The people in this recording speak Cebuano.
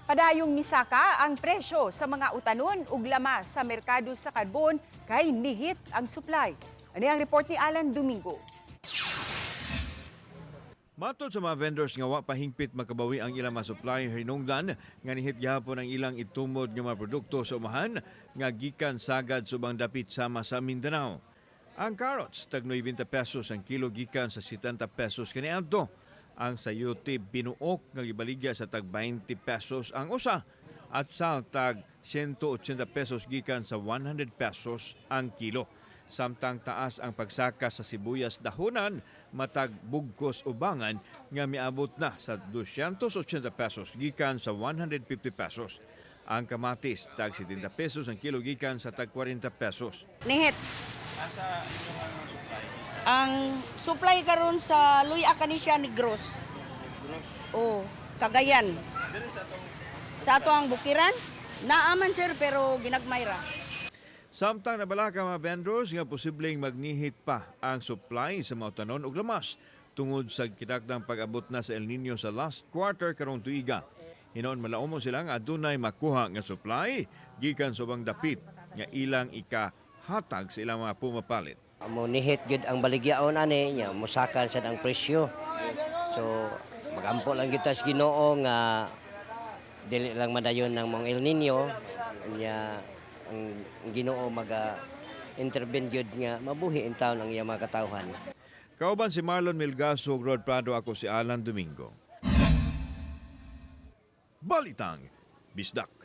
Padayong misaka ang presyo sa mga utanon ug lamas sa merkado sa karbon kay nihit ang supply. Ani ang report ni Alan Domingo. Matod sa mga vendors nga wa pa hingpit makabawi ang ilang mga supplier hinungdan nga nihit gihapon ang ilang itumod nga mga produkto sa umahan nga gikan sagad sa ubang dapit sama sa Mindanao. Ang carrots tag 90 pesos ang kilo gikan sa 70 pesos kaniadto. Ang sayote binuok nga gibaligya sa tag 20 pesos ang usa at sal tag 180 pesos gikan sa 100 pesos ang kilo. Samtang taas ang pagsaka sa sibuyas dahunan matag bugkos ubangan nga miabot na sa 280 pesos gikan sa 150 pesos. Ang kamatis tag 70 pesos ang kilo gikan sa tag 40 pesos. Nihit. Ang supply karon sa Luya kani siya Negros. Negros. Oh, Cagayan. Sa ato ang bukiran? Naaman, sir, pero ginagmay ra. Samtang nabalaka mga vendors nga posibleng magnihit pa ang supply sa mga utanon ug lamas tungod sa kitakdang pag-abot na sa El Nino sa last quarter karong tuiga. Hinoon malaumon sila nga adunay makuha nga supply gikan sa ubang dapit nga ilang ikahatag sa ilang mga pumapalit. Mo nihit gyud ang baligyaon ani nya, musaka sad ang presyo. So magampo lang kita sa Ginoo nga dili lang madayon ng mga El Nino nya, ang Ginoo maga intervene gyud nga mabuhi in taon ang iyang mga katawhan. Kauban si Marlon Milgaso ug Rod Prado, ako si Alan Domingo. Balitang Bisdak.